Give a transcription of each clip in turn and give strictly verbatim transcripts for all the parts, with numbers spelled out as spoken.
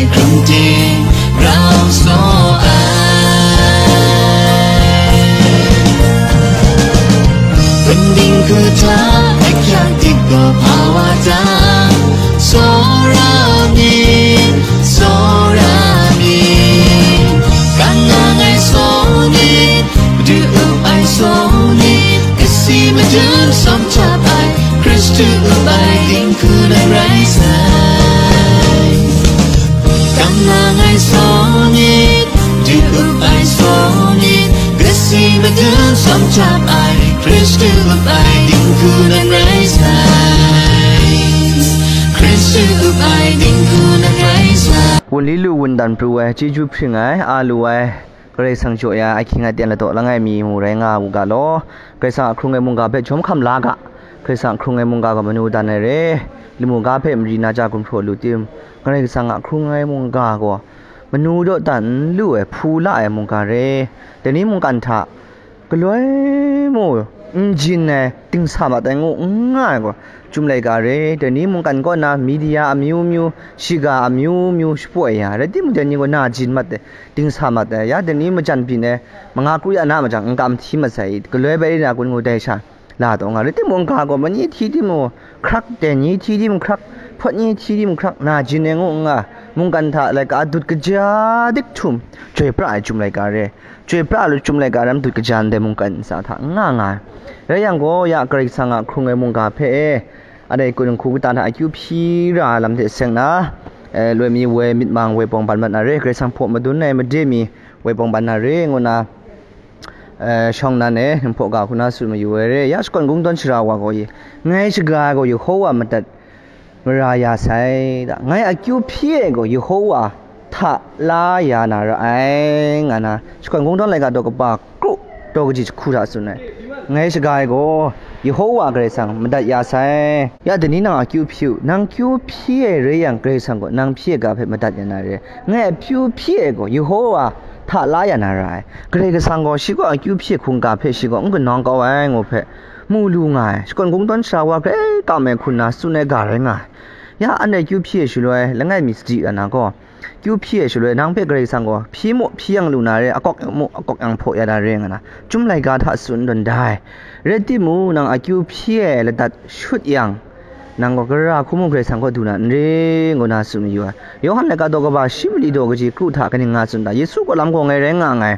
Hkrum ting grau saw ai. Bending hku hta hkyak dik gaw hpa wa ta? Tsawra myit, tsawra myit. Kan nang ai saw myit, madu up ai saw myit, kasi madun sawm htap ai, Hkristu up ai dinghku nan rai sai. Kam nang ai saw myit, du up ai saw myit, kasi madun sawm htap ai, Hkristu up ai dinghku nan rai sai. Hkristu up ai dinghku nan rai sai. Wunli lu wundan pru ai, chyeju hpring ai, a lu ai, Karai Kasang jaw ya ai ahkying aten ladaw langai mi mu rai nga u ga law, Karai Kasang a hkrung ai mungga hpe jawm hkam la ga. Karai Kasang a hkrung ai mungga gaw manu dan ai re, lamu ga hpe mari na ja gumhpraw lu tim, Karai Kasang a hkrung ai mungga gaw manu dawdan n lu ai, hpu la ai mungga re. Dai ni mungkan hta galoi mu n jin ai, dingsa mat ai ngu n nga ai gaw, Chyum laika re, dai ni mungkan kaw na media amyu myu, shiga amyu myu shapoi ya, rai timung, dai ni gaw na jin mat ai, dingsa mat ai, ya dai ni majan byin ai, manga kru ya na majaw, n kam hti mat sai, galoi bai ri na kun ngu dai sha, la taw nga, rai timung, ga gaw, mani hti timung hkrak, dai ni hti timung hkrak, hpawt ni hti timung hkrak, na jin ai ngu n nga, mungkan hta laika dut kaja dik htum, joi pra ai Chyum laika re. Chyoi pra lu Chyum laika ram dut kaja ndai mungkan ntsa hta n nga nga ai. Rai yang gaw, ya Karai Kasang a hkrung ai mungga hpe e, anhte kun hku kata hta akyu hpyi ra ai lam hte seng na, e, loi mi woi myit mang woi pawng ban mat na re, Karai Kasang hpaw madun ai made mi woi pawng ban na re, ngu na, e, shawng nnan e, nhpaw ga hku na tsun mayu ai re. Ya shakawn kungdawn sara wa gaw, ngai shaga ai gaw Yehowa madat mara ya sai da. Ngai akyu hpyi ai gaw Yehowa hta la ya na ra ai, nga na, shakawn kungdawn laika daw kaba kru daw kaji jahku hta tsun ai. Ngai shaga ai gaw Yehowa Karai Kasang madat ya sai. Ya dai ni nang akyu hpyi u, nang kyu hpyi ai rai yang, Karai Kasang gaw nang hpyi ai ga hpe madat ya na re. Ngai akyu hpyi ai gaw Yehowa hta la ya na ra ai. Karai Kasang gaw shi gaw akyu hpyi ai hkungga hpe shi gaw n kanawng kau ai, ngu hpe mu lu nga ai. Shakawn kungdawn sara wa grai kam ai hku nna tsun ai ga rai nga ai. Ya anhte akyu hpyi ai shaloi, langai mi sadi ra na gaw, akyu hpyi ai shaloi, nang hpe Karai Kasang gaw hpyi mu, hpyi yang lu na re, akawk yang mu, akawk yang hpaw ya na re, nga na, Chyum laika hta tsun tawn da ai. Rai timung, nang akyu hpyi ai ladat shut yang, nang gaw gara hku mung Karai Kasang kaw du na n re, ngu na tsun mayu ai. Yawhan laika daw kaba shi mali daw kaji kru hta kaning nga tsun da, Yesu kaw lam gaw ngai rai nga nngai,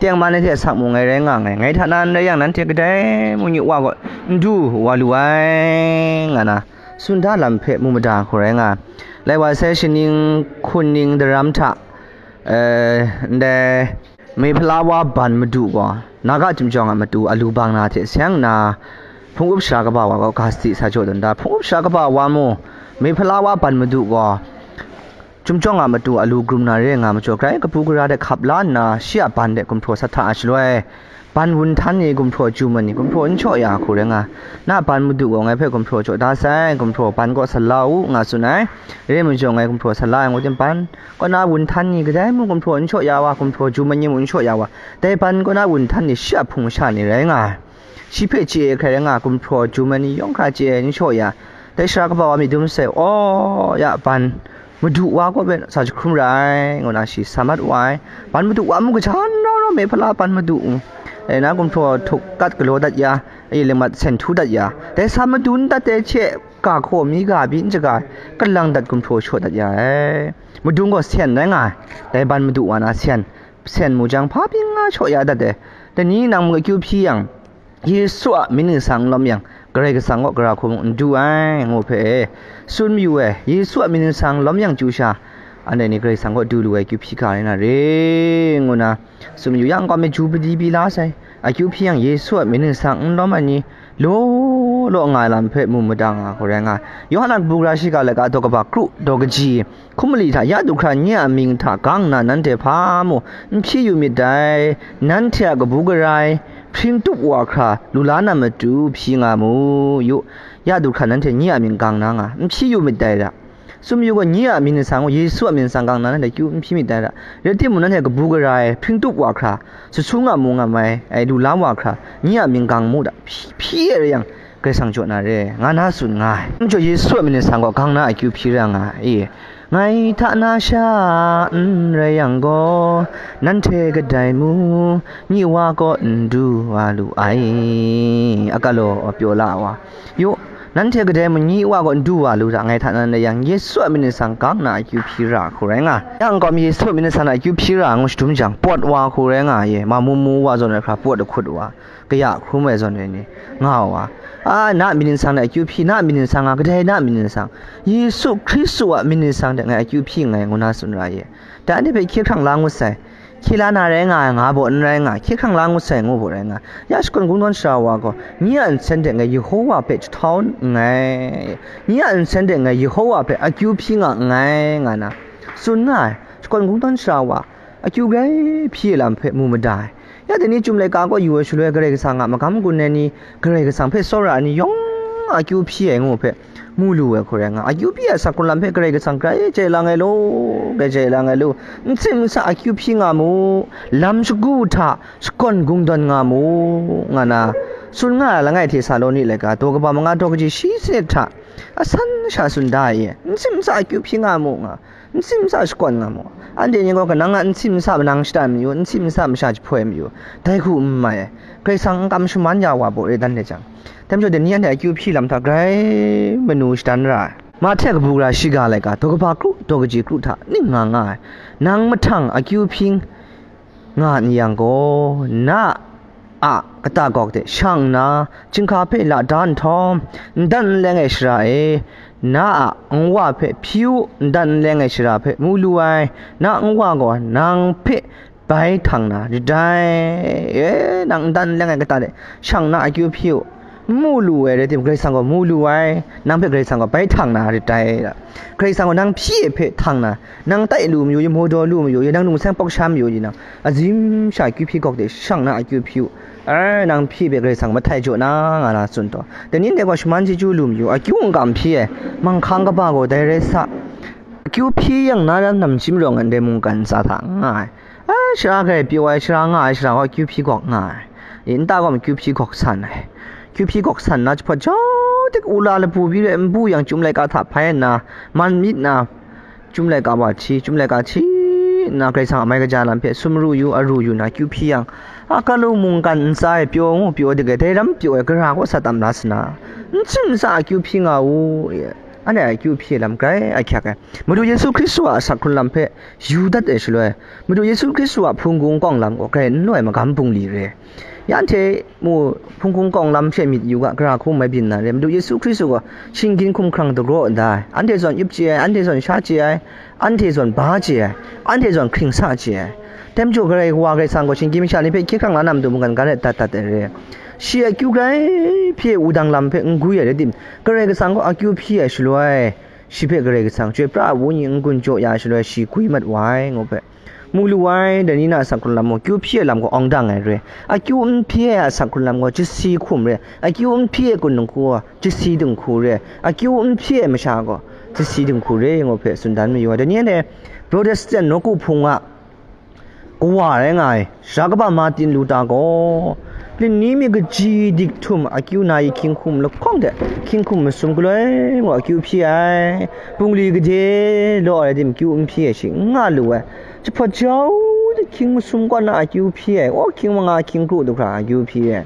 tengman ai hte asak mung ngai rai nga nngai, ngai hta na n rai yang, nanhte kadai mung wa gaw n du wa lu ai, nga na, tsun da lam hpe mu mada hku rai nga ai. Lai wa sai, shaning hkun ning daram hta, eh, ndai mehpala wa ban madu gaw, Naga chyum jawng a matu alu bang na hte seng nna, hpung up sara kaba wa gaw ga sadi sa jaw tawn da. Hpung up sara kaba wa mu, mehpala wa ban madu gaw, Chyum jawng a matu alu grum na re nga majaw, grai kabu gara de hkap la nna, shi a ban de gumhpraw sa hta ai shaloi, ban wun htan ni, gumhpraw ju man ni, gumhpraw n shaw ya hku rai nga. Na ban madu gaw ngai hpe gumhpraw jaw da sai, gumhpraw ban kaw sa la u, nga tsun ai. Rai majaw, ngai gumhpraw sa la ai ngu tim, ban kaw na wun htan ni kadai mung gumhpraw n shaw ya wa, gumhpraw ju man ni mung n shaw ya wa, dai ban kaw na wun htan ni shi a hpung masha ni rai nga ai. Shi hpe chye ai hkrai rai nga, gumhpraw ju man ni yawng hkra chye ai n shaw ya. Dai sara kaba wa myit dum sai, aw, ya ban madu wa kaw hpe sa jahkrum ra ai, ngu na shi sa mat wa ai. Ban madu wa mu, gaja n rau rau, mehpala ban madu, e na gumhpraw htuk kat galaw dat ya, ayi lingmat sen htu dat ya, dai sa madu n dat ai hte, ga hkaw mi ga byin shaga, kalang dat gumhpraw shaw dat ya ai. Madung gaw sen rai nga ai, dai ban madu wa na sen, sen mu jang, hpa pyi nga shaw ya dat ai. Dai ni nang mung akyu hpyi yang, Yesu a mying ningsang n lawm yang, Karai Kasang kaw gara hku mung n du ai, ngu hpe e, tsun mayu ai. Yesu a mying ningsang n lawm yang chyu sha, anhte ni Karai Kasang kaw du lu ai akyu hpyi ga rai na re, ngu na tsun mayu yang, kau me ju padi pyi la sai. Akyu hpyi yang, Yesu a mying ningsang n lawm ai ni law law nga ai lam hpe mu mada nga hku rai nga ai. Yawhan a kabu gara shiga laika daw kaba kru daw kaji, hkum mali hta ya du hkra nye a mying hta gang nna nanhte hpa mu n hpyi yu myit dai, nanhte a kabu gara ai hpring tup wa hkra lu la na matu hpyi nga mu yu, ya du hkra nanhte nye a mying gang na nga, n hpyi yu myit dai ra. Tsun mayu gaw, nye a mying ningsang gaw Yesu a mying ningsang gang nna nanhte kyu n hpyi myit dai ra. Rai timung, nanhte kabu gara ai hpring tup wa hkra, sasung a mung a mai, ai lu la wa hkra, nye a mying gang mu da, hpyi, hpyi ai rai yang, Karai Kasang jaw na re, nga na tsun nga ai. Majaw Yesu a myit ningsang gaw gang na akyu hpyi ra nga ai. Ngai hta na sha n rai yang gaw, nanhte kadai mu, nyi wa kaw n du wa lu ai, a galaw pyaw la wa. Yu, nanhte kadai mu, nyi wa kaw n du wa lu hta, ngai hta na n rai yang, Yesu a myit ningsang gang na akyu hpyi ra hku rai nga. Yang gaw Yesu a myit ningsang na akyu hpyi ra ngu shadum jang, pawt wa hku rai nga ye, ma mu mu wa zawn ai hkra pawt ahkut wa. Kaya hkrum ai zawn ai ni nga wa, a, na myit ningsang de akyu hpyi, na myit ningsang nga, kadai na myit ningsang, Yesu Hkristu a myit ningsang de ngai akyu hpyi nngai, ngu na tsun ra ye. Dai anhte hpe hkye hkrang la ngut sai, hkye la na rai nga ai, nga baw n rai nga, hkye hkrang la ngut sai, ngu baw rai nga. Ya shakawn kungdawn sara wa gaw, nye a nsen de ngai Yehowa hpe jahtau nngai, nye a nsen de ngai Yehowa hpe akyu hpyi nga nngai, nga na tsun nga ai. Shakawn kungdawn sara wa, akyu grai hpyi ai lam hpe mu mada ai. Ya dai ni chyum laika kaw yu ai shaloi, Karai Kasang a magam gun ai ni, Karai Kasang hpe tsawra ai ni yawng akyu hpyi ai ngu hpe mu lu ai hku rai nga. Akyu hpyi ai asak hkrun lam hpe Karai Kasang grai chye lang ai law, grai chye lang ai law, n sim n sa akyu hpyi nga mu, lam shagu hta shakawn kungdawn nga mu, nga na tsun nga ai langai hte sa law ni laika, daw kaba manga daw kaji shi sanit hta asan sha tsun da ai, n sim n sa akyu hpyi nga mu nga. N sim n sa shakawn nga mu. Anhte ni gaw kanang a n sim n sa manang shatan mayu, n sim n sa masha jahpoi mayu, dai hku n mai ai. Karai Kasang n kam shaman ya wa baw re dan re jang, dai majaw dai ni anhte akyu hpyi lam hta grai manu shadan ra ai. Mahte kabu gara shiga laika, daw kaba kru, daw kaji kru hta ning nga nga ai. Nang mahtang akyu hpyi nga n yang gaw, na a kata gawk de shang nna, chyinghka hpe la da nhtawm, n dan n leng ai shara e, na a nwa hpe hpyi u, n dan n leng ai shara hpe mu lu ai, na nwa gaw nang hpe bai htang na rit ai. E, nang n dan n leng ai kata de shang nna akyu hpyi u, n mu lu ai rai tim, Karai Kasang gaw mu lu ai, nang hpe Karai Kasang gaw bai htang na rit ai. Karai Kasang gaw nang hpyi ai hpe htang na, nang tai lu mayu, ya maw daw lu mayu, ya nang lungseng pawk sha mayu, ya nang azim sha akyu hpyi gawk de shang na akyu hpyi u. Ai, nang hpyi hpe Karai Kasang mahtai jaw na, nga na tsun taw, dai ni ndai gaw shaman chyeju lu mayu, akyu n kam hpyi ai, manghkang kaba gaw dai rai sa, akyu hpyi yang na ram nam chyim rawng ai ndai mungkan ntsa hta n nga ai. Ai, shara grai pyaw ai, shara nga ai, shara gaw akyu hpyi gawk nga ai. E, nta gaw akyu hpyi gawk san ai. Akyu hpyi gawk san na, jahpawt jau tik u la lapu byi re, n bu yang chyum laika hta hpai nna, man myit na, Chyum laika wa hti, chyum laika hti nna, Karai Kasang a mai kaja lam hpe sumru yu, aru yu na akyu hpyi yang, a, kalu mungkan ntsa e pyaw ngu pyaw dik ai, dai ram pyaw ai gara kaw sa tam la sa na, n sim n sa akyu hpyi nga u, anhte a akyu hpyi ai lam grai ahkyak ai. Madu Yesu Hkristu a asak hkrun lam hpe yu dat ai shaloi, Madu Yesu Hkristu a hpung hkungkawng lam gaw grai n loi magam bungli re. Ya anhte mu, hpung hkungkawng lam she myit yu ga, gara hku mai byin na re. Madu Yesu Hkristu gaw shinggyim hkumhkrang dagraw da ai. Anhte zawn yup chye ai, anhte zawn sha chye ai, anhte zawn ba chye ai, anhte zawn hkring sa chye ai. Dai majaw Karai Wa Karai Kasang gaw shinggyim sha ni hpe hkye hkrang la na matu mungkan ga rai dat dat ai re. Shi akyu grai hpyi ai wudang lam hpe n gwi ai rai tim, Karai Kasang gaw akyu hpyi ai shaloi, shi hpe Karai Kasang Chyoi Pra a Wenyi n gun jaw ya ai shaloi, shi gwi mat wa ai, ngu hpe. Mu lu ai, dai ni na asak hkrun lam gaw, akyu hpyi ai lam gaw awng dang ai re. Akyu n hpyi ai asak hkrun lam gaw, chyasi hkum re. Akyu n hpyi ai kun dinghku gaw, chyasi dinghku re. Akyu n hpyi ai masha gaw, chyasi dinghku re, ngu hpe tsun dan mayu ai. Dai ni anhte Protestant nawku hpung a kawa rai nga ai, Sara kaba Martin Luther gaw, lani mi kaji dik htum akyu na yi hkying hkum lahkawng hte hkying hkum masum galoi mung akyu hpyi ai, bungli gade law ai tim akyu n hpyi ai shi n nga lu ai, jahpawt jau de hkying masum kaw na akyu hpyi ai, aw hkying manga hkying kru du hkra akyu hpyi ai,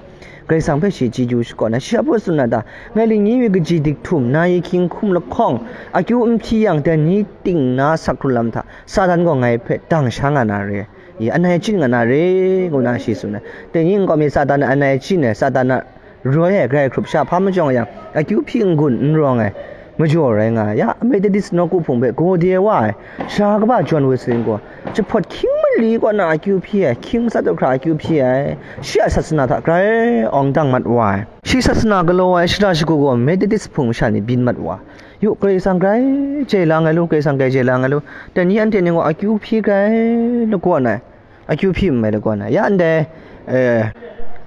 Karai Kasang hpe shi chyeju shakawn ai, shi a hpung tsun na ta, ngai lani mi kaji dik htum na yi hkying hkum lahkawng akyu n hpyi yang, dai ni ting na asak hkrun lam hta Satan gaw ngai hpe dang sha nga na re. I, anai chyin nga na re, ngu na shi tsun ai. Dai ni nkau mi Satan a anai chyin ai, Satan a roi ai, grai hkrup sha hpa majawng yang, akyu hpyi n-gun n rawng ai, majaw rai nga ai. Ya, Methodist nawku hpung hpe gawde wa ai, Sara kaba John Wesley gaw, jahpawt hkying mali kaw na akyu hpyi ai, hkying matsat du hkra akyu hpyi ai, shi a sasana hta grai awng dang mat wa ai. Shi sasana galaw ai shara shagu gaw Methodist hpung masha ni byin mat wa ai. Yu, Karai Kasang grai chye lang ai lu, Karai Kasang grai chye lang ai lu. Dai ni anhte ni gaw akyu hpyi grai lagawn ai. Akyu hpyi n mai lagawn ai. Ya ndai, eh,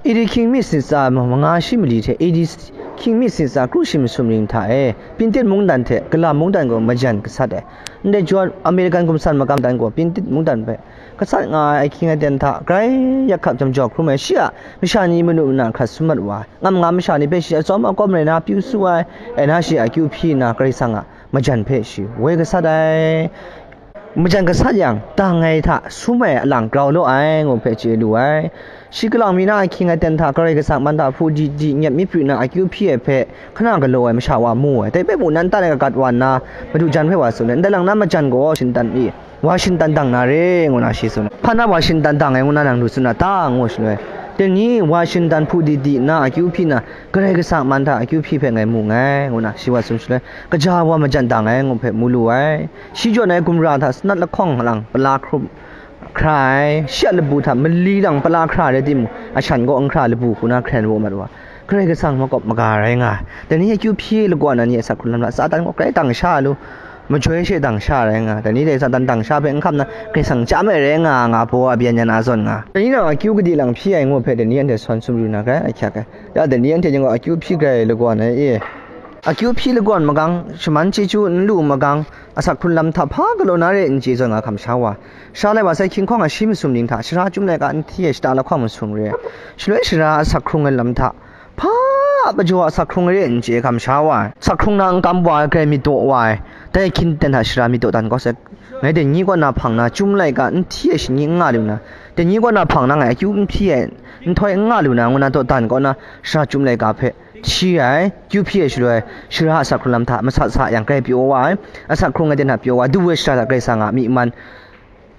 A D hkying mi sinsa manga shi mali hte A D hkying mi sinsa kru shi masum ning hta e, Pintit mungdan hte Galam mungdan gaw majan gasat ai. Ndai jaw American gumsan magam dan gaw Pintit mungdan hpe gasat nga ai ahkying aten hta grai yak hkap jam jaw hkrum ai. Shi a masha ni manu mana hkrat sum mat wa ai. Ngam ngam masha ni hpe shi a tsawm a kawm rai na pyi su ai, ai na shi akyu hpyi nna Karai Kasang a majan hpe shi woi gasat ai. Majan gasat yang, dang ai hta sum ai alang grau law ai, ngu hpe chye lu ai. Shi kalang mi na ahkying aten hta Karai Kasang man hta hpu di di nyep mi pru na akyu hpyi ai hpe, hkana galaw ai masha wa mu ai. Dai hpe mung nan tan ai kagat wa nna, madu jan hpe wa tsun ai, ndai lang na majan gaw shintan i, wa shintan dang na re, ngu na shi tsun ai. Hpa na wa shintan dang ai, ngu na nang lu tsun na ta, ngu shaloi, dai ni wa shintan hpu di di nna akyu hpyi na, Karai Kasang man hta akyu hpyi hpe ngai mu nngai, ngu na shi wa tsun shaloi, kaja wa majan dang ai, ngu hpe mu lu ai. Shi jawn ai gumra hta sanat lahkawng lang pala hkrup hkra ai, shi a labu hta mali lang pala hkra rai timung, ashan gaw n hkra labu hku na hkren raw mat wa, Karai Kasang makawp maga rai nga ai. Dai ni akyu hpyi lagaw na ni a sak hkrun lam hta Satan gaw grai dang sha lu, majoi she dang sha rai nga ai. Dai ni dai Satan dang sha hpe n hkam na, Karai Kasang chyam ai rai nga nga, baw a byen yan a zawn nga. Dai ni nang akyu gade lang hpyi ai ngu hpe dai ni anhte sawn sumru na grai ahkyak ai. Ya dai ni anhte ning gaw akyu hpyi grai lagaw na e. Akyu hpyi lagawn magang, shaman chyeju n lu magang, asak hkrun lam hta hpa galaw na re n chye zawn nga hkam sha wa. Sha lai wa sai, hkying hkawng a shi masum ning hta, sara chyum laika n hti ai shata lahkawng masum re. Shaloi sara asak hkrung ai lam hta, hpa a majaw asak hkrung re n chye hkam sha wa ai. Asak hkrung na n kam wa ai, grai myit daw wa ai. Dai ahkying aten hta sara myit daw dan kau sai. Ngai dai ni kaw na hpang na, chyum laika n hti ai shani n nga lu na, dai ni kaw na hpang na ngai akyu n hpyi ai, nhtoi n nga lu na, ngu na daw dan kau na, sara chyum laika hpe, shi ai, kyu hpyi ai shaloi, sara asak hkrung lam hta masat sa yang grai pyaw wa ai, asak hkrung ai den hta pyaw wa ai, du ai shara hta Karai Kasang a myi man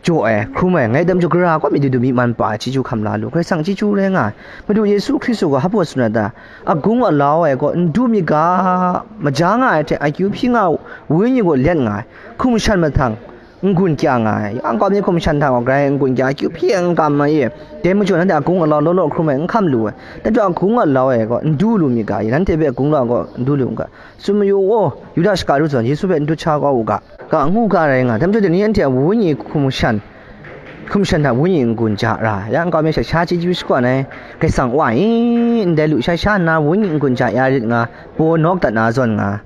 jaw ai, hkrum ai, ngai dam jaw gara kaw mi du du myi man pa ai, chyeju hkam la lu, Karai Kasang chyeju rai nga ai. Madu Yesu Hkristu gaw hpa baw tsun na ta? Agung alau ai gaw n du myit ga, maja nga ai hte akyu hpyi nga ai wenyi gaw let nga ai, hkum shan mahtang, n-gun kya nga ai. Yang kau mi hkum shan hta gaw grai n-gun kya, akyu hpyi ai n kam ai e. Dai majaw nanhte agung alau law law hkrum ai n hkam lu ai. Dai hta agung alau ai gaw n du lu myit ga, nanhte hpe agung alau gaw n du lu n ga. Tsun mayu u, Yuda Shakaru zawn Yesu hpe n dut sha kau u ga, ga ngu ga rai nga. Dai majaw dai ni anhte a wenyi hkum shan, hkum shan hta wenyi n-gun ja ra. Yang kau mi sha sha chyeju shakawn ai, Karai Kasang wa i, ndai lusha sha nna wenyi n-gun ja ya rit nga, baw nawk dat na zawn nga.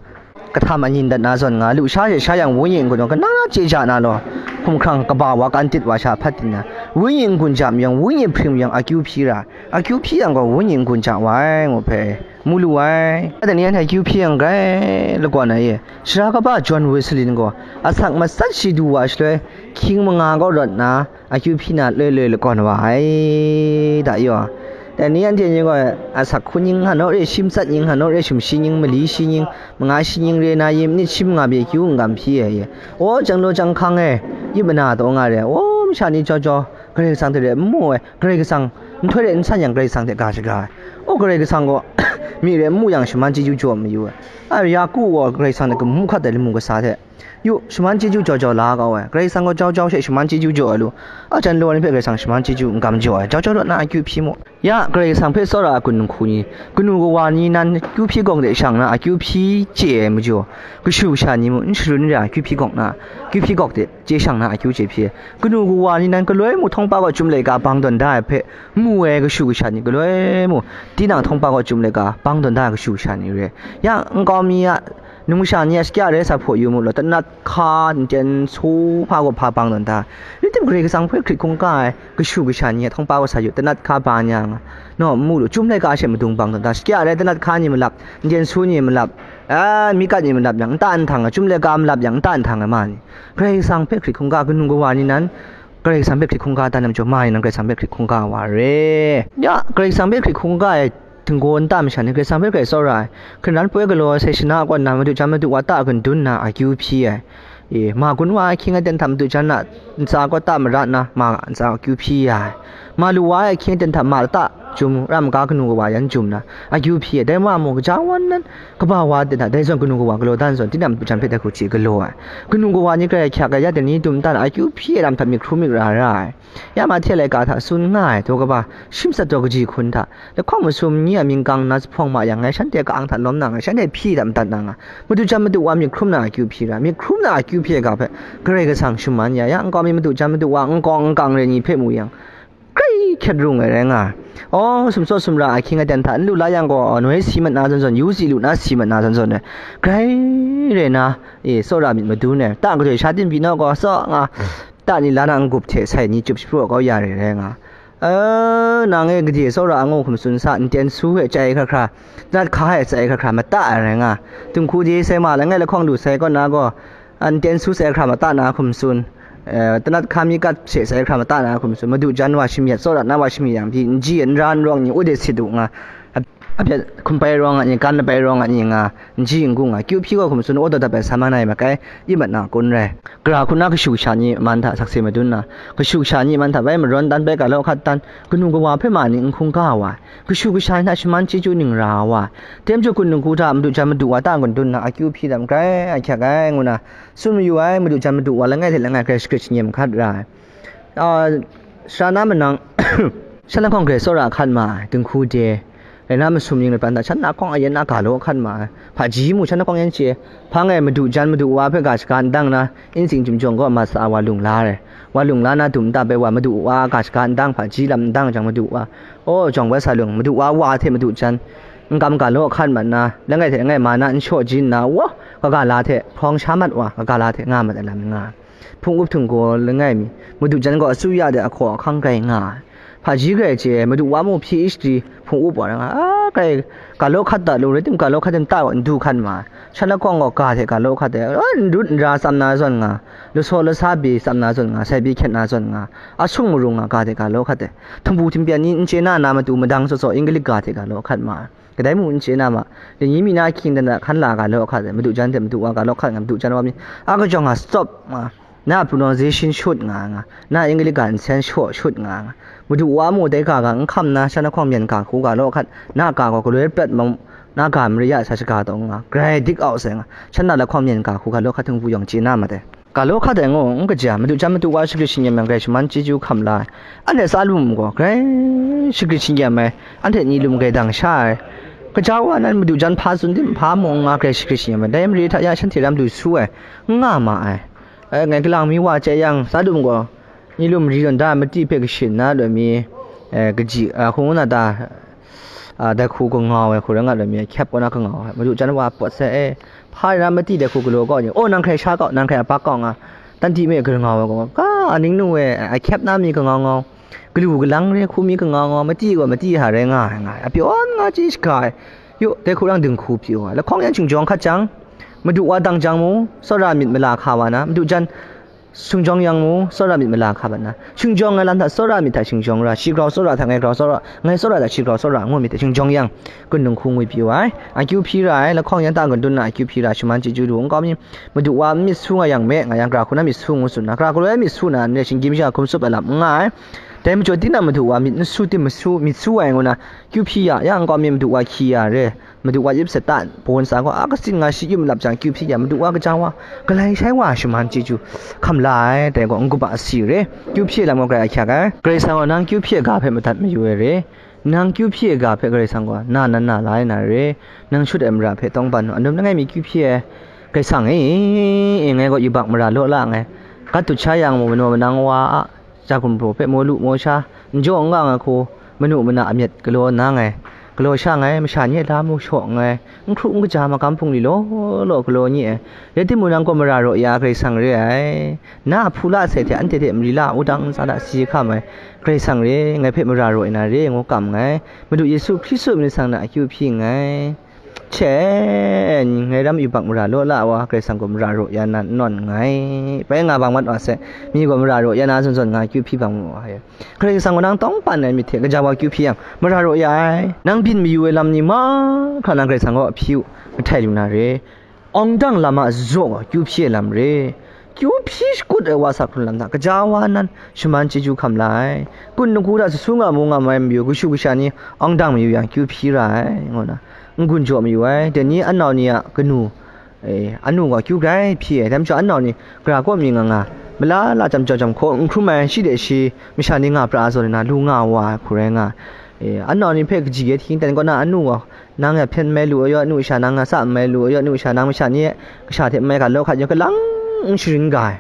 Kahtam anyin dat na zawn nga, lusha she sha yang wenyi n-gun gaw, kana chye ja na law, hkumhkrang kaba wa kan tit wa sha hpat tit na, wenyi n-gun ja mayawng, wenyi hpring mayawng akyu hpyi ra, akyu hpyi yang gaw, wenyi n-gun ja wa ai, ngu hpe mu lu ai. Dai ni anhte akyu hpyi yang grai lagawn ai e, sara kaba John Wesley gaw, asak matsat shi du wa shaloi, hkying manga kaw rawt nna, akyu hpyi na loi loi lagawn wa ai, da yaw. Dai ni anhte ni gaw, asak hku ning hkan naw re, shi matsat ning hkan naw re, sumshi ning, mali shi ning, manga shi ning re na, yin manit shi manga pyi akyu n kam hpyi ai. O, jang law jang hkang e, yu mana taw nga re, o, masha ni jau jau, Karai Kasang hte re n mu ai, Karai Kasang nhtoi re n san yang, Karai Kasang hte ga shaga ai. O, Karai Kasang gaw, myi re n mu yang, shaman chyeju jaw mayu ai. A, Yaku gaw Karai Kasang hte kamu hkat ai lamu kasa hte, yu, shaman chyeju jau jau la kau ai. Karai Kasang gaw jau jau she shaman chyeju jaw ai lu. A jan law ni hpe Karai Kasang shaman chyeju n kam jaw ai. Jau jau rawt na akyu hpyi mu. Ya, Karai Kasang hpe tsawra ai gun nhku ni, kanu kawa ni nan akyu hpyi gawk de shang na akyu hpyi chye ai majaw, kashu kasha ni mung n sharun ra, akyu hpyi gawk na, akyu hpyi gawk de chye shang na akyu chye hpyi ai. Kanu kawa ni nan galoi mung htawngpa kaw chyum laika bang tawn da ai hpe mu ai kashu kasha ni galoi mung, tinang htawngpa kaw chyum laika bang tawn da ai kashu kasha ni re. Ya, nkau mi a numsha ni a shakya rai sa hpaw yu mu law, tanat hka, n-tyen su hpa gaw hpa bang tawn da. Rai tim, Karai Kasang hpe hkrit hkungga ai kashu kasha ni a htawngpa gaw sa yu, tanat hka ba nya nga, naw, n mu lu, chyum laika she madung bang tawn da, shakya rai tanat hka ni malap, n-tyen su ni malap, a, mi kat ni malap yang, nta nhtang ai, chyum laika malap yang, nta nhtang ai ma ni, Karai Kasang hpe hkrit hkungga kanu kawa ni nan, Karai Kasang hpe hkrit hkungga dan ai majaw, ma ni nan Karai Kasang hpe hkrit hkungga wa re. Ya, Karai Kasang hpe hkrit hkungga ai htinggaw nta masha ni Karai Kasang hpe grai tsawra ai. Hkungran poi galaw ai sai shana kaw nna, madu jan madu wa ta gun dun nna akyu hpyi ai. E, ma gun wa ai ahkying aten hta madu jan a ntsa kaw ta mara nna, ma ntsa akyu hpyi ya ai. Ma lu wa ai ahkying aten hta ma lata jum, ra maga kanu kawa yan jum na, akyu hpyi ai. Dai ma mung, gaja wan nan, kaba wa aten hta, dai zawn kanu kawa galaw dan zawn, tinang madu jan hpe dai hku chye galaw ai. Kanu kawa ni grai ahkyak ai, ya dai ni dum nta na akyu hpyi ai lam hta myit hkrum myit ra ra ai. Ya ma hte laika hta tsun nga ai, daw kaba, shi matsat daw kaji hkun hta, lahkawng masum ni a mying kang nna zuphpawng ma yang, ngai shanhte ka-ang hta lawm na, ngai shanhte hpyi hta madat na nga, madu jan madu wa myit hkrum na akyu hpyi ra, myit hkrum na akyu hpyi ai ga hpe, Karai Kasang shaman ya, ya nkau mi madu jan madu wa nkawng nkang re ni hpe mu yang, grai hkyet rung ai rai nga ai. Aw, sumsawt sumra ahkying aten hta n lu la yang gaw, noi si mat na zawn zawn, yu si lu na si mat na zawn zawn ai. Grai rai na, e, tsawra myit madun ai. Ta gadoi sha tim pyi naw gaw, tsaw nga, ta ni la na n-gup hte sai ni chyup shapraw kau ya re rai nga. E, nang e gade tsawra angu hkum tsun sa, nten su e chyai hkra hkra, nat hka e chyai hkra hkra mata ai rai nga. Dinghku de sai ma langai lahkawng lu sai kaw na gaw, nten su sai hkra mata na hkum tsun, e, tanat hka mi kat hte sai hkra mata na hkum tsun, madu jan wa shimyet, tsawra na wa shimyet yang pyi, n ji n ra n rawng ni, u de sit u nga, a, a byat hkum pai rawng a ni, kan pai rawng a ni nga, n ji n gung nga, kyu hpyi gaw hkum tsun, aw daw dat ai sa man ai makai, i mat na kun rai. Gara hku na kashu kasha ni man hta sakse madun na, kashu kasha ni man hta bai marawn dan bai ga law hkat dan, kanu kawa hpe ma ni n hkungga wa ai, kashu kasha ni hta shaman chyeju ning ra wa ai. Tem chyu kun ningku hta madu jan madu wa ta n-gun dun na, akyu hpyi lam grai ahkyak ai, ngu na tsun mayu ai, madu jan madu wa langai hte langai grai shagrit shanyem hkat ra ai. A, sara na manang, shan lahkawng grai tsawra hkan ma ai, dinghku de, rai na masum ning lapan hta shan lahkawng ayen a ga law hkan ma ai, hpaji mu shan lahkawng yan chye, hpang e madu jan madu wa hpe ga shaga n dang na, inzing chyum jawng gaw mat sa wa lung la ai, wa lung la na dum nta bai wa madu wa ga shaga n dang, hpaji lam n dang jang madu wa, aw, jawng bai sa lung, madu wa wa hte madu jan, n kam ga law hkan mat na, langai hte langai ma na n shaw jin na, wa, kaga la hte hprawng sha mat wa, kaga la hte nga mat ai lam nga ai. Hpung up htung gaw langai mi, madu jan gaw asuya de ahkaw ahkang grai nga ai. Hpaji grai chye ai, madu wa mu hpyi shadi hpung up wa nga ai. A, grai, ga law hkat da lu, rai tim ga law hkat tim ta gaw n du hkan ma ai. Shan lahkawng gaw ga hte ga law hkat ai, a, n rut n ra tsam na zawn nga, lasaw lasa bye tsam na zawn nga, sai bye hkyet na zawn nga, asung marung nga ga hte ga law hkat ai. Htingbu htingpyan ni n chye na na matu madang tsaw tsaw English ga hte ga law hkat ma ai. Kadai mu n chye na ma, dai ni mi na ahkying dan da hkan la ga law hkat ai, madu jan hte madu wa ga law hkat nga, madu jan wa mi, a kajawng nga stop nga, na pronunciation shut nga nga, na English ga n sen shaw shut nga nga, madu wa mu dai ga ga n hkam na, shan lahkawng myen ga hku ga law hkat, na ga gaw galoi prat ma, na ga mari ya sa shaga taw nga, grai dik au sai nga, shan na lahkawng myen ga hku ga law hkat htingbu yawng chye na mat ai. Ga law hkat ai ngu, n kaja, madu jan madu wa shagrit shingnyam yang grai shaman chyeju hkam la ai. Anhte tsa lum gaw, grai shagrit shingnyam ai, anhte ni lum grai dang sha ai. Kaja wa nan madu jan hpa tsun tim hpa mung nga grai shagrit shingnyam ai. Dai mare hta ya shanhte ram lu su ai, n nga ma ai. E, ngai galang mi wa chye yang, tsa lum gaw, ni lum ri zawn da mati hpe kashin na loi mi, e, kaji, a, hkung na ta, a, dai hku kangau ai hku rai nga loi mi, hkyep kaw na kangau ai, madu jan wa pawt sai e, hpa rai na mati dai hku galaw kau ni, o, nang hkrai sha kau, nang hkrai apak kau nga, tanti me kangau ai gaw, ka, a ning nu e, a hkyep na mi kangau ngau, galu galang re hku mi kangau ngau, mati gaw mati ha rai nga ai, nga ai, a pyawn nga chye shaga ai, yu, dai hku rang dinghku pyi wa, lahkawng yan shingjawng hkat jang, madu wa dang jang mu, tsawra myit mala hka wa na, madu jan, shingjawng yang mu, tsawra myit mala hka bat na, shingjawng ai lam hta tsawra myit hta shingjawng ra, shi grau tsawra hta ngai grau tsawra, ngai tsawra hta shi grau tsawra, ngu myit hte shingjawng yang, kun dinghku ngwi pyi wa ai, akyu hpyi ra ai, lahkawng yan ta gun dun na akyu hpyi ra, shaman chyeju lu, nkau mi, madu wa n myit su nga yang me, nga yang, gara hku na myit su ngu tsun na, gara hku na myit su na, n re shinggyim sha hkum tsup ai lam n nga ai, dai majaw, tinang madu wa myit n su tim masu, myit su ai ngu na, kyu hpyi ya, ya nkau mi madu wa hkyi ya re, madu wa yip sat ta, bawn sa gaw, a, kasin nga shi yum lap jang, kyu hpyi ya, madu wa kaja wa, galai shai wa shaman chyeju hkam la ai, dai gaw, n-gup a asi re, kyu hpyi lam gaw grai ahkyak ai. Karai Kasang gaw nang kyu hpyi ai ga hpe madat mayu ai re, nang kyu hpyi ai ga hpe Karai Kasang gaw na nan na la ai na re, nang shut ai mara hpe tawngban, anum langai mi kyu hpyi ai, Karai Kasang e, e, ngai gaw yubak mara law la nngai, gat dut sha yang mu, manaw manang wa a, ja gumhpraw hpe maw lu maw sha, n jaw n nga ai hku, manu mana a myet galaw nna ngai, galaw sha ngai, masha ni a la mu shaw nngai, n hkru n kaja magam hpung ni law law galaw ni ai, rai timung, nang gaw mara raw ya ai Karai Kasang re ai, na a hpula sai hte anhte hte mari la wudang ntsa hta si hkam ai Karai Kasang re, ngai hpe mara raw ya na re, ngu kam nngai, Madu Yesu Hkristu myit sang na akyu hpyi nngai. Che, ngai ram yubak mara law la wa, Karai Kasang gaw mara raw ya na n nawn nngai. Bai nga bang mat wa sai, mi gaw mara raw ya na zawn zawn nga kyu hpyi bang mu wa ye. Karai Kasang gaw nang tawngban ai myit hte kaja wa kyu hpyi yang, mara raw ya ai. Nang byin mayu ai lam ni mahkra nang Karai Kasang gaw hpyi u, mahtai lu na re. Awng dang lam a zaw gaw kyu hpyi ai lam re. Kyu hpyi shakut ai wa sa hkrun lam hta, kaja wa nan shaman chyeju hkam la ai. Kun ningku hta su su nga mu nga mai mayu, kashu kasha ni awng dang mayu yang kyu hpyi ra ai, ngu na n-gun jaw mayu ai. Dai ni anau ni a kanu, e, anu gaw akyu grai hpyi ai. Dai majaw anau ni gara kaw mi nga nga, mala la jam jau jam hkaw n hkrum ai, shi de shi masha ni nga pra zawn na lu nga wa ai hku rai nga ai. E, anau ni hpe kaji e hti ten kaw na, anu gaw nang e hpyen mai lu ai yaw, anu sha nang a tsa n mai lu ai yaw, anu sha nang masha ni e kasha hte n mai ga law hkat yaw, kalang n sharin ga ai.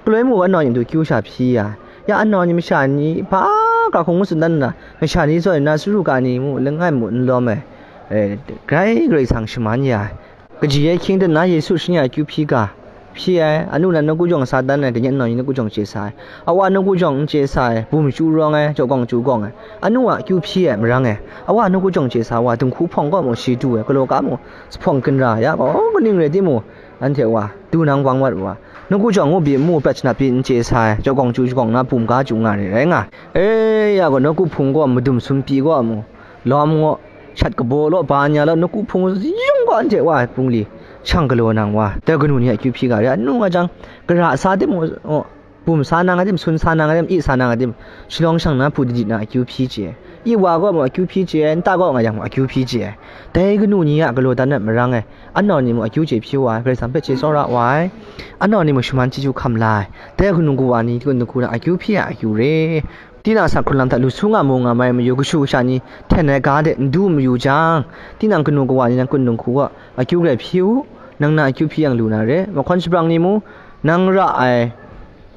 Galoi mu anau ni matu kyu sha hpyi ya, ya anau ni masha ni hpa Hkung ngu tsun dan nna, masha ni zawn na suru ka ni mu, langai mu n lawm ai, e, grai Karai Kasang shaman ya ai. Kaji ai hkying dan na Yesu shani a akyu hpyi ga, hpyi ai, anu nan nawku jawng sa dan ai, kanyat nau ni nawku jawng chye sa ai, awa nawku jawng n chye sa ai, bum chyu rawng ai, jaw gawng chyu gawng ai, anu a akyu hpyi ai, marang ai, awa nawku jawng chye sa wa, dinghku hpawng kaw mu shi du ai, galaw ka mu, sa hpawng ginra ya, kaw kaning rai timung, anhte wa, du nang wang wat wa, nawku jawng ngu byi nmu prat shanap byi n chye sa ai, jaw gawng chyu gawng na bum ga chyu nga re, rai nga. E, ya gaw nawku hpung gaw madum sum pyi gaw mu, lawm ngu, shat kabaw law, ba nya law, nawku hpung yung gaw anhte wa ai bungli, shang galaw nang wa, dai kanu ni a akyu hpyi ga re, anu nga jang, gara sa tim, bum sa nang a tim, sun sa nang a tim, i sa nang a tim, shalawng shang na hpu didit na akyu hpyi chye ai. I wa gaw mu akyu hpyi chye ai, nta gaw nga yang mu akyu hpyi chye ai. Dai kanu ni a galaw dan ai marang ai, anau ni mu akyu chye hpyi wa ai, Karai Kasang hpe chye tsawra wa ai, anau ni mu shaman chyeju hkam la ai, dai kanu kawa ni kun dinghku na akyu hpyi ai akyu re. Tinang a sak hkrun lam hta lu su nga mu nga mai mayu, kashu kasha ni hten ai ga de n du mayu jang, tinang kanu kawa ni nan kun dinghku gaw akyu grai hpyi u, nang na akyu hpyi yang lu na re, mahkawn shabrang ni mu, nang ra ai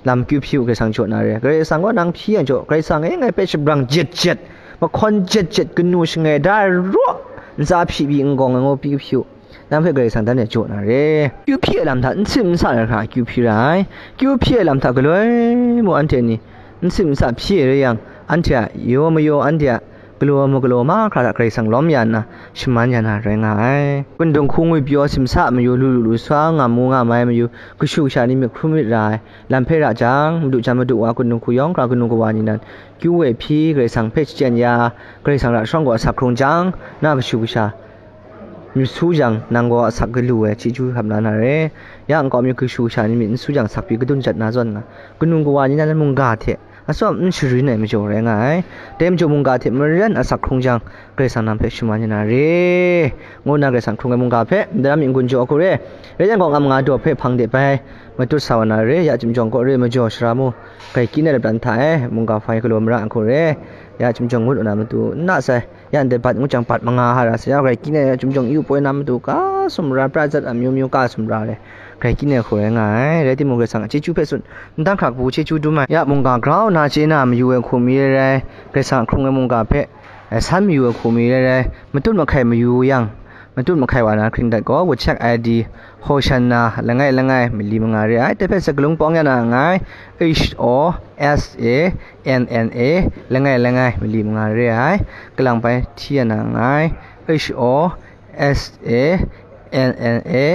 lam akyu hpyi u, Karai Kasang jaw na re, Karai Kasang gaw nang hpyi yang jaw, Karai Kasang e ngai hpe shabrang jet jet, mahkawn jet jet, kanu shangai da ai raw, ntsa hpyi byi n gawng ai ngaw hpyi hpyi u. Nang hpe Karai Kasang dan e jaw na re. Akyu hpyi ai lam hta n sim n sa ai hkra akyu hpyi ra ai. Akyu hpyi ai lam hta galoi mu anhte ni n sim n sa hpyi ai rai yang, anhte a yaw mayaw, anhte a galaw magalaw mahkra hta Karai Kasang lawm ya nna, shaman ya na rai nga ai. Kun dinghku ngwi pyaw simsa mayu, lu lu lu sa nga mu nga mai mayu, kashu kasha ni myit hkrum myit ra ai lam hpe ra jang, madu jan madu wa kun dinghku yawng hkra kanu kawa ni nan, kyu woi hpyi Karai Kasang hpe shachyen ya, Karai Kasang ra shawng gaw asak hkrung jang, na kashu kasha myit su jang, nang gaw asak galu ai chyeju hkam la na re. Ya nkau mi kashu kasha ni myit n su jang, asak pyi kadun jat na zawn nga, kanu kawa ni nan mungga hte atsawm n sharin ai majaw rai nga ai. Dai majaw mungga hte maren asak hkrung jang, Karai Kasang nang hpe shaman ya na re, ngu nna Karai Kasang hkrung ai mungga hpe ndaram myit n-gun jaw hku re. Rai yang gaw, ngam nga daw hpe hpang de bai matut sa wa na re, ya chyum jawng kaw re, majaw sara mu, grai kyin ai lapran hta e, mungga hpa galaw mara hku re, ya chyum jawng ngut wa na matu n na sai, ya ndai bat ngut jang bat manga hara sai, ya grai kyin ai, ya chyum jawng yu poi na matu ka sumra, pra zat amyu myu ka sumra re, grai kyin ai hku rai nga ai. Rai timung, Karai Kasang a chyeju hpe tsun, ndang hkra kabu chyeju dum ai, ya mungga grau nna chye na mayu ai hku mi rai rai, Karai Kasang a hkrung ai mungga hpe, eh, san mayu ai hku mi rai rai, matut mahkai mayu yang, matut mahkai wa na hkring dat gaw, WeChat I D, Hosanna, langai langai, mali manga re ai, dai hpe sakalung pawng ya na nngai, H O S A N N A, langai langai, mali manga re ai, kalang bai hti ya na nngai, H O S A N N A,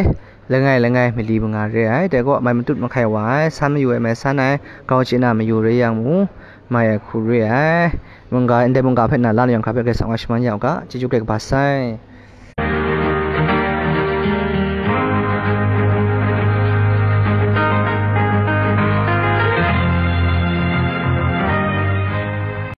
langai langai, mali manga re ai, dai gaw mai matut mahkai wa ai, san mayu ai, mai san ai, grau chye na mayu re yang mu, mai ai hku re ai. Mungga, ndai mungga hpe na la na yawng hkra hpe Karai Kasang wa shaman ya u ga, chyeju Karai kaba sai.